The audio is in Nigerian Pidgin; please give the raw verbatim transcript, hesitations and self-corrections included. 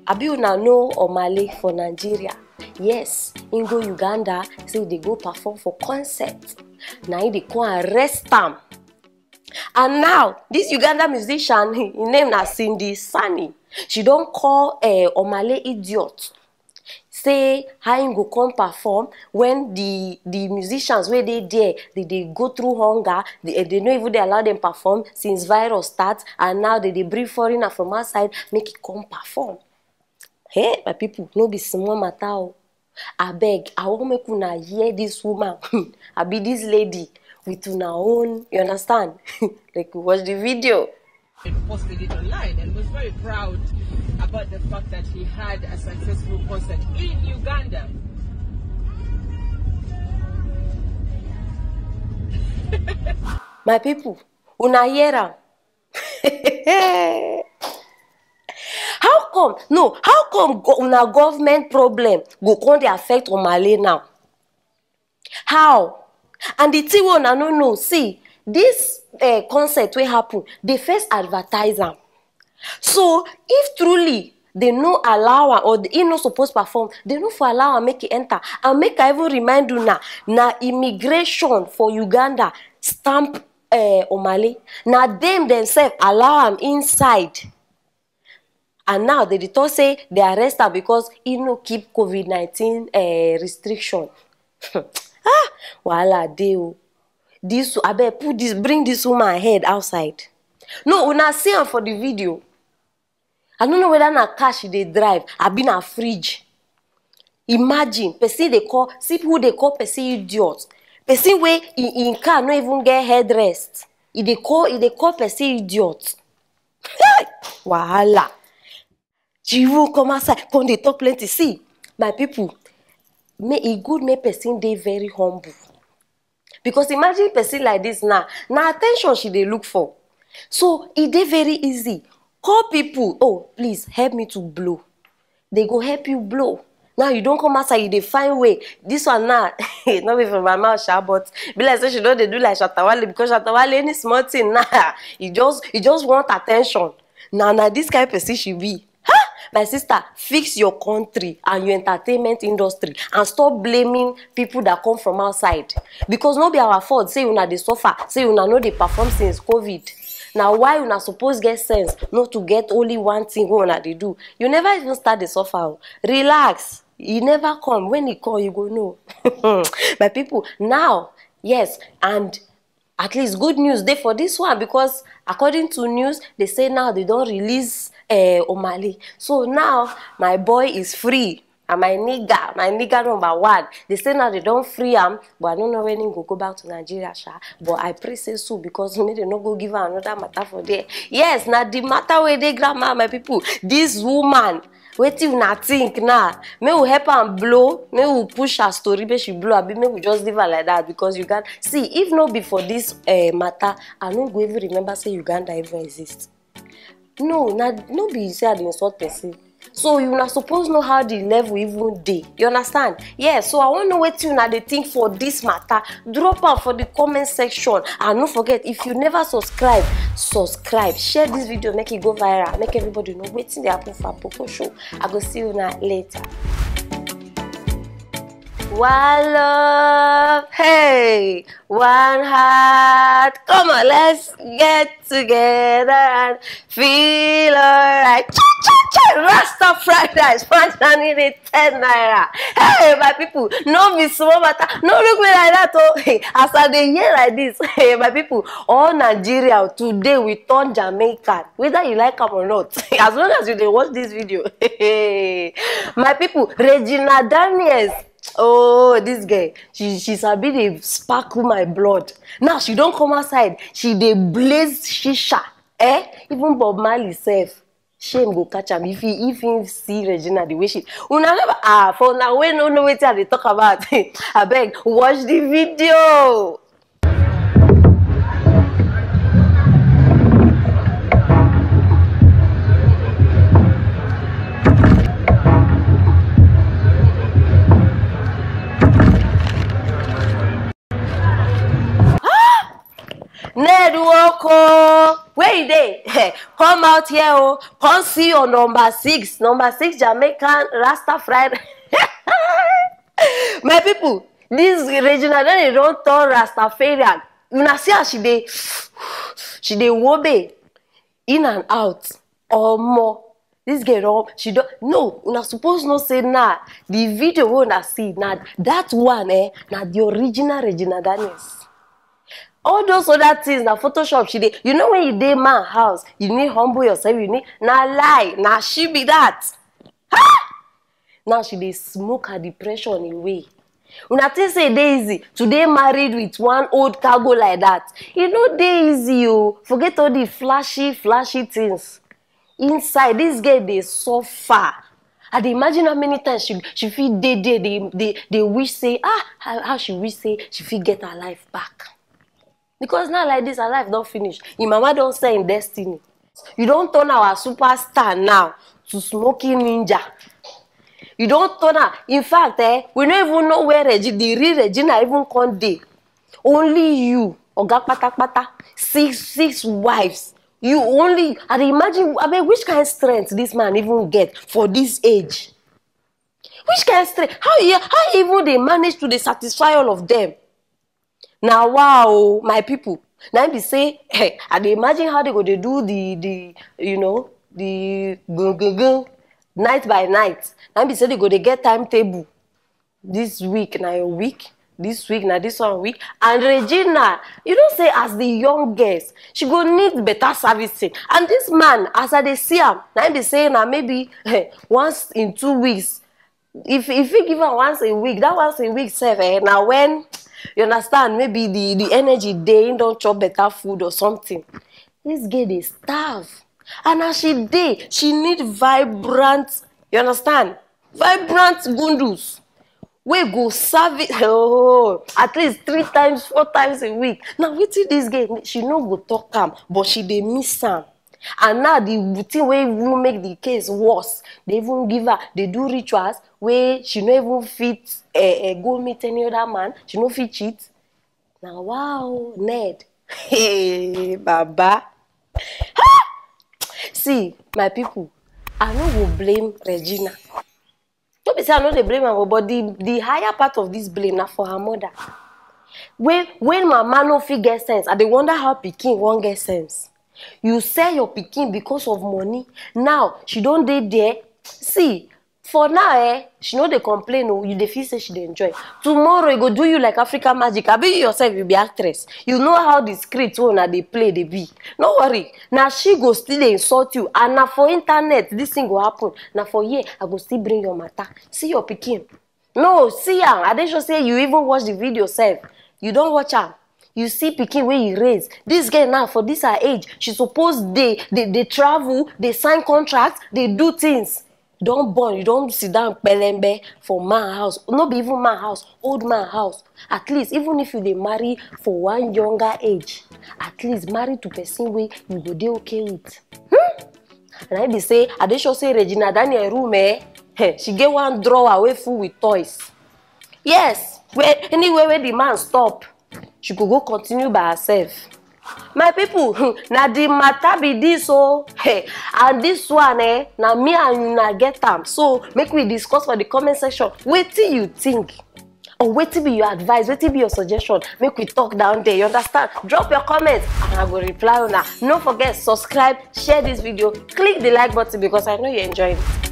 Abi una know Omale for Nigeria? Yes, im go Uganda, say e dey go perform for concert. Na im dey come arrest am. And now, this Uganda musician, im name na Cindy Sani. She don call eh, Omale idiot. Say how im go come perform when the the musicians wey dey there, they dey go through hunger, they, they no even dey allow them perform since virus start, and now they dey bring foreigner from outside make e come perform. Hey, my people, no be small matter o. Abeg, I wan make una hear this woman, abi this lady, with una own, you understand? Like, we watch the video. Posted it online and was very proud about the fact that he had a successful concert in Uganda. My people, una hear am. How come? No, how come go, una government problem go come dey affect Omale now? How? And the thing wey una no know, see, this uh, concert wey happen, they first advertise am. So if truly they no allow am or he no suppose perform, they no for allow am make e enter. And make I even remind una, na immigration for Uganda stamp uh, Omale. Na dem themselves allow am inside. And now they dey talk say they arrest am because he no keep covid nineteen uh, restriction. Ah, wahala dey o. This, abeg, put this, bring this woman head outside. No, una see am for the video. I no know whether na car she dey drive, abi na fridge. Imagine, person dey call, see people dey call person idiot. Person wey im im car no even get headrest. E dey call, e dey call person idiot. Hey! Wahala. She even come outside, come dey talk plenty. See, my people, may e good make person dey very humble. Because imagine person like this now, na attention she dey look for. So e dey very easy. Call people, oh, please help me to blow. They go help you blow. Now you don come outside, you dey find way. This one now, no be for my mouth, sha, but be like say she don dey do like Shatawale, because Shatawale, any small thing now, he just he just want attention. Now, now this kind person she be. Huh? My sister, fix your country and your entertainment industry and stop blaming people that come from outside. Because no be our fault, say una dey suffer, say una no dey perform since covid. Now why una suppose get sense not to get only one thing wey una dey do? You never even start the suffer o. Relax. E never come. When e come, you go know. My people, now, yes, and at least good news dey for this one, because according to news, they say now they don release uh, Omale. So now my boy is free. And my nigga, my nigga number one. They say now they don free am, but I don't know when he go go back to Nigeria, sha. But I pray say so, because me they no go give her another matter for there. Yes, now the matter where they grandma, my people. This woman, wetin una think now? Make we help am blow, make we push her story, make she blow, abi make we just leave her like that, because Uganda. See, if no be for this uh, matter, I no go even remember say Uganda even exist. No, na no be say I dey insult person. So you na suppose know how the level even dey. You understand? Yes, so I wan know wetin una dey think for this matter. Drop am for the comment section. And no forget, if you never subscribe, subscribe. Share this video, make it go viral, make everybody know wetin dey happen for Apoko Show. I go see una later. One love, hey, one heart. Come on, let's get together and feel alright. Cha cha cha, Rasta Fridays, one hundred ten naira. Hey, my people, no be small matter. No look me like that, oh. Hey, as I dey hear like this, hey, my people, all Nigeria today we turn Jamaican, whether you like am or not. As long as you dey watch this video, my people, Regina Daniels. Oh, this girl, she she sabi dey sparkle my blood. Now she don come outside, she dey blaze shisha. Eh, even Bob Marley sef, shame go catch am if he if he see Regina the way she. Una never ah for una wey no know wetin I dey talk about. Abeg, watch the video. Ned Nwoko, where you dey? Come out here o. Come see your number six, number six Jamaican Rasta Friday. My people, this Regina Daniel don turn Rastafarian. Una see as she dey, she dey wobe in and out. Omo, this girl don, she don, no, una suppose know say na the video wey una see, na that one, eh, na the original Regina Daniels. All those other things na Photoshop she dey. You know, when you dey man house, you need humble yourself, you need, na lie, na she be that. Now she dey smoke her depression away. Una think say e dey easy to dey married with one old cargo like that? E no dey easy o. Forget all the flashy, flashy things. Inside, this girl dey suffer. I dey imagine how many times she, she fit dey there, dey, dey, dey wish say, ah, how, how she wish say she fit get her life back. Because now like this, her life don finish. Im mama don sell im destiny. You don turn our superstar now to smoking ninja. You don turn am. In fact, eh, we no even know where Regi-, the real Regina even come dey. Only you, oga patapata, six, six wives. You only, I dey imagine, abeg, which kind strength this man even get for this age? Which kind strength? How he, how he even dey manage to dey satisfy all of them? Na wow, my people. Na im be say, eh, I dey imagine how they go dey do the, the, you know, the gun, gun, gun, night by night. Na im be say they go dey get timetable. This week na your week. This week na this one week. And Regina, you know say as the youngest, she go need better servicing. And this man, as I dey see am, na im be say na maybe, eh, once in two weeks. If, if you give am once a week, that once a week sef, eh, na when, you understand, maybe the, the energy dey, he don chop better food or something. This girl dey starve. And as she dey, she need vibrant, you understand, vibrant gundus wey go serve it, oh, at least three times, four times a week. Now, wetin this girl need? She no go talk am, but she dey miss am. And now the thing wey even make the case worse, they even give her, they do rituals wey she no even fit, eh, eh, go meet any other man. She no fit cheat. Na wow, Ned. Hey, Baba. Ha! See, my people, I no go blame Regina. No be say I no dey blame am o, but the, the higher part of this blame na for her mother. When, when mama no fit get sense, I dey wonder how pikin wan get sense. You sell your pikin because of money. Now, she don dey there. See, for now, eh, she no dey complain o. You dey feel say she dey enjoy. Tomorrow, e go do you like African magic. Abi you yourself, you be actress. You know how the script wey una dey play dey be. No worry. Na she go still dey insult you. And na for internet this thing go happen. Na for here, I go still bring your matter. See your pikin. No, see am. I dey sure say you even watch the video sef. You don watch am. You see pikin wey you raise. This girl now, for this her age, she suppose dey, dey, dey travel, dey sign contract, dey do things. Don born, you don sit down pelembe for man house. No be even man house, old man house. At least, even if you dey marry for one younger age, at least marry to person wey you go dey okay with. Hmm? And I be say, I dey sure say Regina Daniel room, eh, eh, she get one drawer wey full with toys. Yes, where, anywhere where the man stop, she go go continue by herself. My people, hmm, na the matter be this o. Hey, and this one, eh, na me and una get am. So make we discuss for the comment section. Wetin you think? Or wetin be your advice? Wetin be your suggestion? Make we talk down there. You understand? Drop your comments and I go reply una. No forget, subscribe, share this video, click the like button because I know you enjoy it.